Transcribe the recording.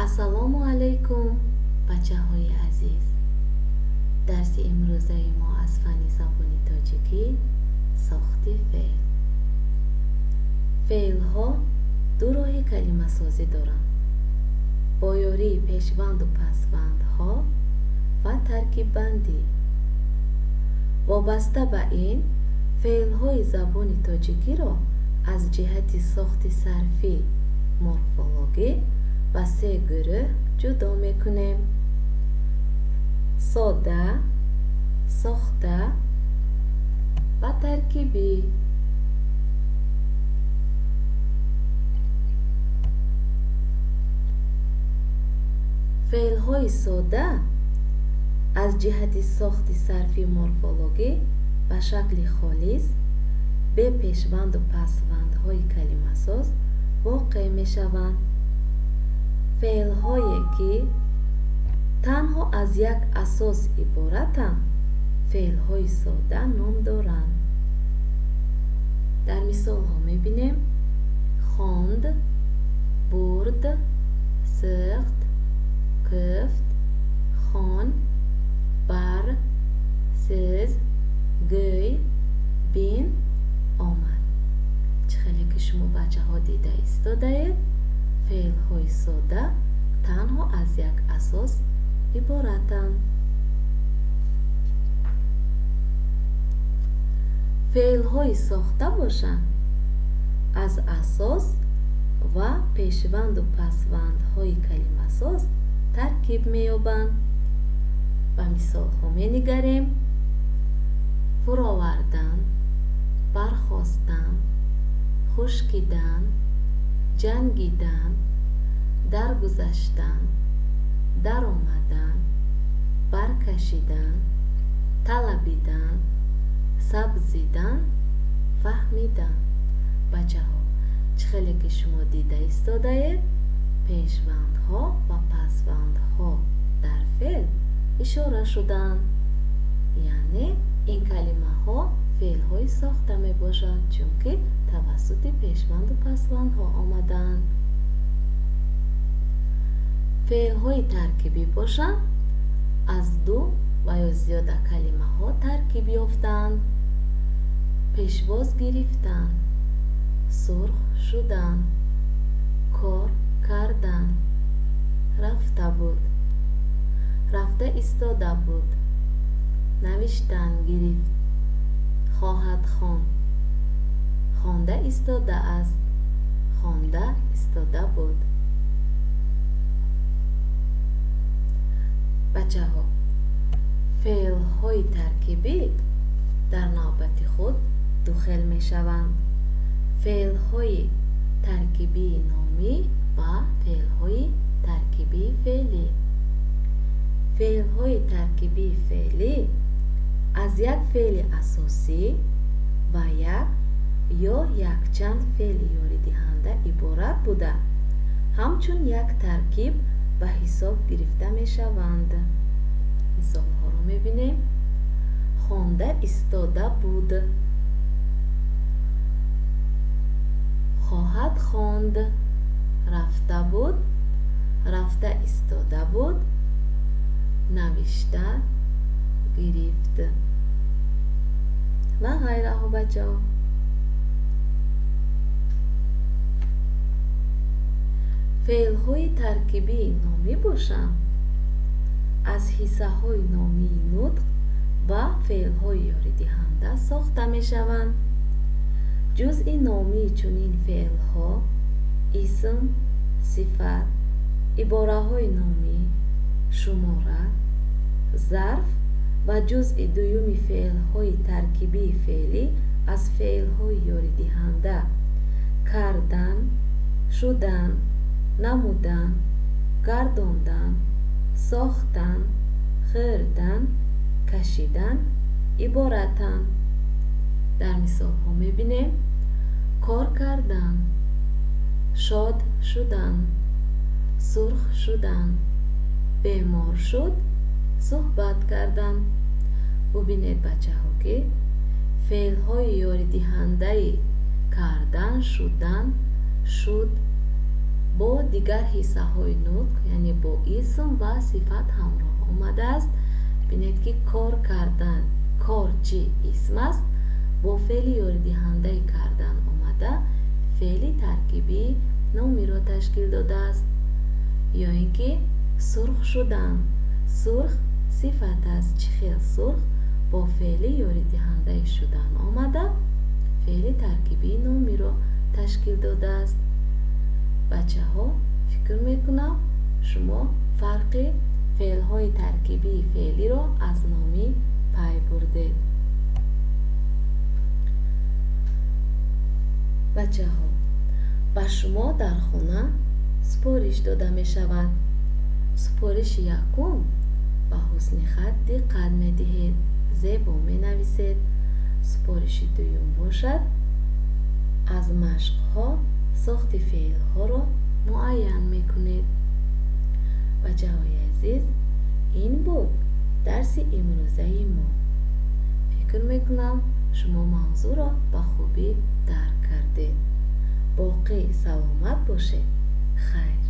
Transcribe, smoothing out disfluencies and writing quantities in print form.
Ассалому алайкум, бачаҳои азиз. Дарси имрӯзаи мо аз фанни забони тоҷикӣ сохти феъл. Феълҳо ду роҳи калимасозӣ доранд: бо ёрии пешванду пасвандҳо ва таркиббандӣ. Вобаста ба ин, феълҳои забони тоҷикиро аз ҷиҳати сохти сарфӣ морфологӣ ба се гурӯҳ ҷудо мекунем: сода, сохта ва таркибӣ. Феълҳои сода аз ҷиҳати сохти сарфи морфологӣ ба шакли холис, бе пешванду пасвандҳои калимасоз воқеъ мешаванд. Феълҳое, ки танҳо аз як асос иборатанд, феълҳои сода ном доранд. Дар мисолҳо мебинем: хонд, бурд, сӯхт, кӯфт, хон, бар, сӯз, гӯй, бин, омад. Чӣ хеле ки шумо бачаҳо дида истодаед, феълҳои сода танҳо аз як асос иборатанд. Феълҳои сохта бошанд, аз асос ва пешванду пасвандҳои калимасоз таркиб меёбанд. Ба мисолҳо менигарем: фуровардан, бархостан, хушкидан, ҷангидан, даргузаштан, даромадан, баркашидан, талабидан, сабзидан, фаҳмидан. Бачаҳо, чӣ хеле ки шумо дида истодаед, пешвандҳо ва пасвандҳо дар феъл ишора шудаанд. Яъне ин калимаҳо феълҳои сохта мебошанд, чунки тавассути пешванду пасвандҳо омадаанд. Феълҳои таркибӣ бошанд, аз ду ва ё зиёда калимаҳо таркиб ёфтаанд. Пешвоз гирифтан, сурх шудан, кор кардан, рафта буд, рафта истода буд, навиштан гирифт, хоҳад хонд, хонда истодааст, хонда истода буд. Бачаҳо, феълҳои таркибӣ дар навбати худ ду хел мешаванд: феълҳои таркибии номӣ ва феълҳои таркибии феълӣ. Феълҳои таркибии феълӣ аз як феъли асосӣ ва як ё якчанд феъли ёридиҳанда иборат буда, ҳамчун як таркиб ба ҳисоб гирифта мешаванд. Мисолҳоро мебинем: хонда истода буд, хоҳад хонд, рафта буд, рафта истода буд, навишта гирифт ва ғайраҳо. Бачаҳо, феълҳои таркибии номӣ бошанд, аз ҳиссаҳои номии нутқ ва феълҳои ёридиҳанда сохта мешаванд. Ҷузъи номии чунин феълҳо исм, сифат, ибораҳои номӣ, шумора, зарф ва ҷузъи дуюми феълҳои таркибии феълӣ аз феълҳои ёридиҳанда кардан, шудан, намудан, гардондан, сохтан, хӯрдан, кашидан иборатанд. Дар мисолҳо мебинем: кор кардан, шод шудан, сурх шудан, бемор шуд, суҳбат кардан. Бубинед, бачаҳо, ки феълҳои ёридиҳандаи кардан, шудан, шуд Бо дигар ҳиссаҳои нутқ, яъне бо исм ва сифат ҳамроҳ омадааст. Бинед, ки кор кардан, кор чӣ исм аст, бо феъли ёридиҳандаи кардан омада, феъли таркибии номиро ташкил додааст. Ё ин ки сурх шудан. Сурх сифат аст. Чӣ хел сурх бо феъли ёридиҳандаи шудан омада, феъли таркибии номиро ташкил додааст. Бачаҳо, фикр мекунам, шумо фарқи феълҳои таркибии феълиро аз номӣ пай бурдед. Бачаҳо, ба шумо дар хона супориш дода мешавад. Супориши якум: ба ҳусни хат диққат медиҳед, зебо менависед. Супориши дуюм бошад, аз машқҳо сохти феълҳоро муайян мекунед. Бачаҳои азиз, ин буд дарси имрӯзаи мо. Фикр мекунам, шумо мавзӯъро ба хубӣ дарк кардед. Боқӣ саломат бошед. Хайр.